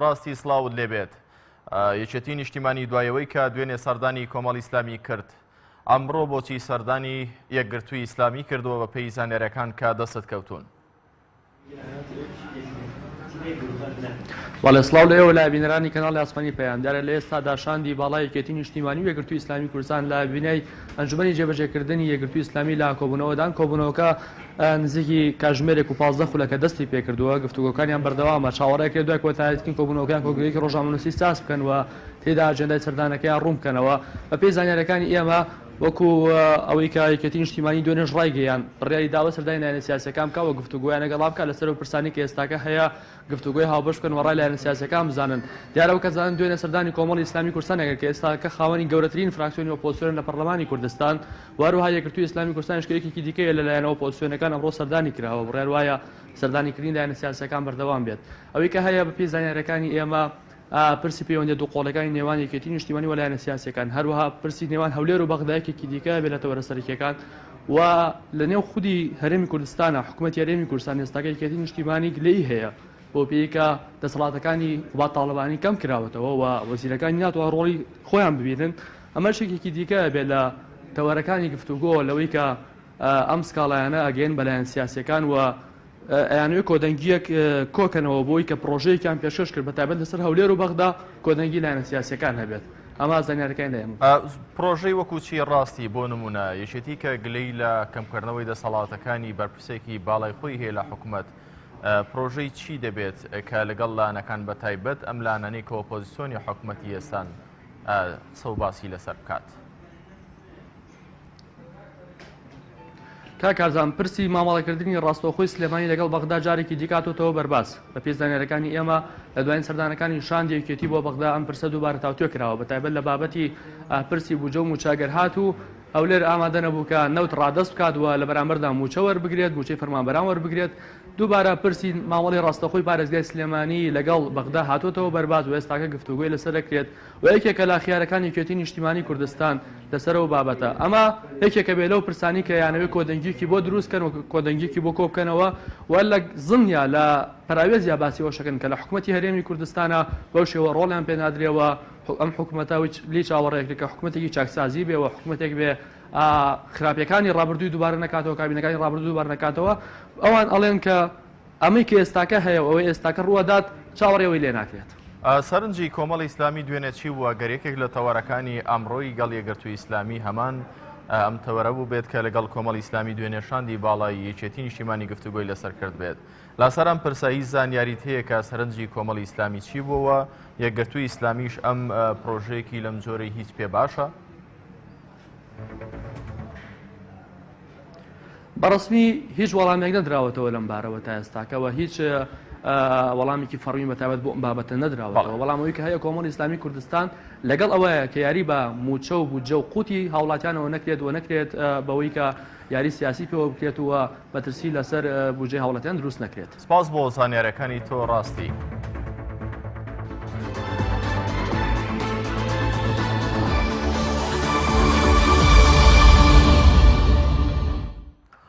ڕاستی سڵاوت لێبێت. یەکێتی نیشتیمانی دوایەوەی کە دوێنێ سەردانی کۆمەڵی ئیسلامی کرد ئەمڕۆ بۆچی سەردانی یەکگرتووی ئیسلامی کردووە بە پێی زانیاریەکان کە دەستت کەوتوون؟ بەڵێ سڵاو لە ئێوە لە بینەرانی کەناڵی ئاسمانی پەیام دیارە لە ئێستادا شاندی باڵای یەکێتی نیشتیمانی و یەکگرتووی ئیسلامی کوردستان لە بینای ئەنجومەنی جێبەجێکردنی یەکگرتووی ئیسلامی لە کۆبوونەوەدان کۆبوونەوەکە نزیکی کاژمێرێک و 15 خولەکە دەستی پێکردووە گفتوگۆکانیان بەردەوامە چاوەڕێکرێت دوای کۆتاییهاتنی کۆبوونەوەکان کۆنگرەیەکی ڕۆژنامەنووسی ساز بکەن و تێدا ئەجێندای سەردانەکەیان ڕوون بکەنەوە بەپێی زانیاریەکانی ئێمە وەکو ئەوەی کە یەکێتی نیشتیمانی دوێنێش ڕایگەیاند، بڕیاری داوە سەردانی لایەنە سیاسییەکان بکات و گفتوگۆیان لەگەڵا بکات لەسەر ئەو پرسانەی کە ئێستاکە هەیە گفتوگۆی هاوبەش بکەن و ڕای لایەنە سیاسییەکان بزانن. دیارە وەک ئەزانن دوێنێ سەردانی کۆمەڵی ئیسلامی کوردستان کرد کە ئێستاکە خاوەنی گەورەترین فراکسیۆنی ئۆپۆزسیۆنە لە پەرلەمانی کوردستان و هەروەها یەکگرتووی ئیسلامی کوردستانیش کە یەکێکی دیکەیە لە لایەنە ئۆپۆزسیۆنەکان ئەمڕۆ سەردانی کراوە بڕیار وایە سەردانیکردنی لایەنە سیاسییەکان بەردەوام بێت. ئەوەی کە هەیە بەپێی زانیارییەکانی ئێمە پرسی پەیوەندیە دووقۆڵیەکانی نێوان یەکێتی نیشتیمانی و لایەنە سیاسیەکان، هەروەها پرسی نێوان هەولێر و بەغدا یەکێکی دیکە بێ لە تەوەرە سەرەکیەکان و لە نێو خودی هەرێمی کوردستانە حکوومەتی هەرێمی کوردستان ئێستاکە یەکێتی نیشتیمانی گلەیی هەیە بۆ پێی کە دەسەڵاتەکانی قوباد تاڵەبانی کەم کراوەتەوە و وەزیرەکانی ناتوان ڕۆڵی خۆیان ببینن ئەمەش یەکێکی دیکە بێ لە تەوەرەکانی گفتوگۆ لەوەی کە ئەم سکاڵایانە ئەگەین بە لایەن سیاسیەکان و ئەیانەوێت کۆدەنگییەک کۆکەنەوە بۆی کە پڕۆژەیەکیان پێشکەش کرد بەتایبەت لەسەر هەولێر و بەغدا کۆدەنگی لایەنە سیاسییەکان هەبێت ئەمە زانیاریەکانی لای ئێمە. پڕۆژەی وەکو چی ڕاستی بۆ نمونە یەکێتی کە گلەی لە کەمکردنەوەی دەسەڵاتەکانی بەرپرسێکی باڵای خۆی هەیە لە حکومەت پڕۆژەی چی دەبێت کە لەگەڵ لایەنەکان بەتایبەت ئەم لایەنانەی کە ئۆپۆزیسیۆنی حکومەتی ئێستان قسە و باسی لەسەر بکات؟ کاک کارزان، پرسی مامەڵەکردنی ڕاستەوخۆی سلێمانی لەگەڵ بەغدا جارێکی دیکە هاتۆتەوە بەرباس. بەپێی زانیارییەکانی ئێمە، لە دوایین سەردانەکانی شاندی یەکێتی بۆ بەغدا ئەم پرسە دووبارە تاوتوێ کراوە، بەتایبەت لە بابەتی پرسی بودجە و مووچە ئەگەر هاتوو هەولێر ئامادە نەبوو کە نەوت ڕادەست بکات و لە بەرامبەردا مووچە وەربگرێت، مووچەی فەرمانبەران وەربگرێت، دووبارە پرسی مامەڵەی ڕاستەوخۆی پارێزگای سلێمانی لەگەڵ بەغدا هاتۆتەوە بەرباس و ئێستاکە گفتوگۆی لەسەر دەکرێت. و یەکێکە لە خیارەکانی یەکێتی نیشتیمانی کوردستان لەسەر ئەو بابەتە ئەمە یەکێکە بێ لەو پرسانی کە یانەوێ کۆدەنگیەکی بۆ دروست کەن و کۆدەنگیەکی بۆ کۆبکەنەوە و لە زمنیا لە پەراوێزیا باسی ئەوەشەکەن کە لە حکومەتی هەرێمی کوردستانە بەو شێوە ڕۆڵیان پێ نادرێ و ئەم حکومەتە هیچ لێی چاوەڕێکرێ کە حکومەتێکی چاکسازی بێ و حکومەتێک بێ خراپیەکانی ڕابردووی دووبارە نەکاتەوە کابینەکانی ڕابردوو دووبارە نەکاتەوە ئەوان ئەڵێن کە ئەمەی کە ئێستاکە هەیە و ئەوەی ئێستاکە ڕووئەدات چاوەڕێی ئەوەی لێ ناکرێت. سەرنجی کۆمەڵی ئیسلامی دوێنێ چی بوو؟ ئەگەر یەکێک لە تەوەرەکانی ئەمڕۆی گەڵ یەکگرتووی ئیسلامی هەمان ئەم تەوەرە بووبێت کە لەگەڵ کۆمەڵی ئیسلامی دوێنێ شاندی باڵای یەکێتی نیشتیمانی گفتوگۆی لەسەر کردبێت. لەسەر ئەم پرسە هیچ زانیاریت هەیە کە سەرنجی کۆمەڵی ئیسلامی چی بووە و یەکگرتووی ئیسلامیش ئەم پرۆژەیەکی لەم جۆرەی هیچ پێ باشە؟ بەڕسمی هیچ وەڵامێک نەدراوەتەوە لەم بارەوە تا ئێستاکە و هیچ وەڵامێکی فەڕمی بەتابەت بۆ ئەم بابەتە نەدراوەتەوە بەڵام ئەوەی کە هەیە کۆمەڵی ئیسلامی کوردستان لەگەڵ ئەوەیە کە یاری بە موچە و بودجە و قوتی هاوڵاتیانەوە نەکرێت و نەکرێت بەوەی کە یاری سیاسی پێوە بکرێت و مەترسی لەسەر بودجەی هاوڵاتیان دروست نەکرێت. سپاس بۆ زانیارەکانی تۆ ڕاستی.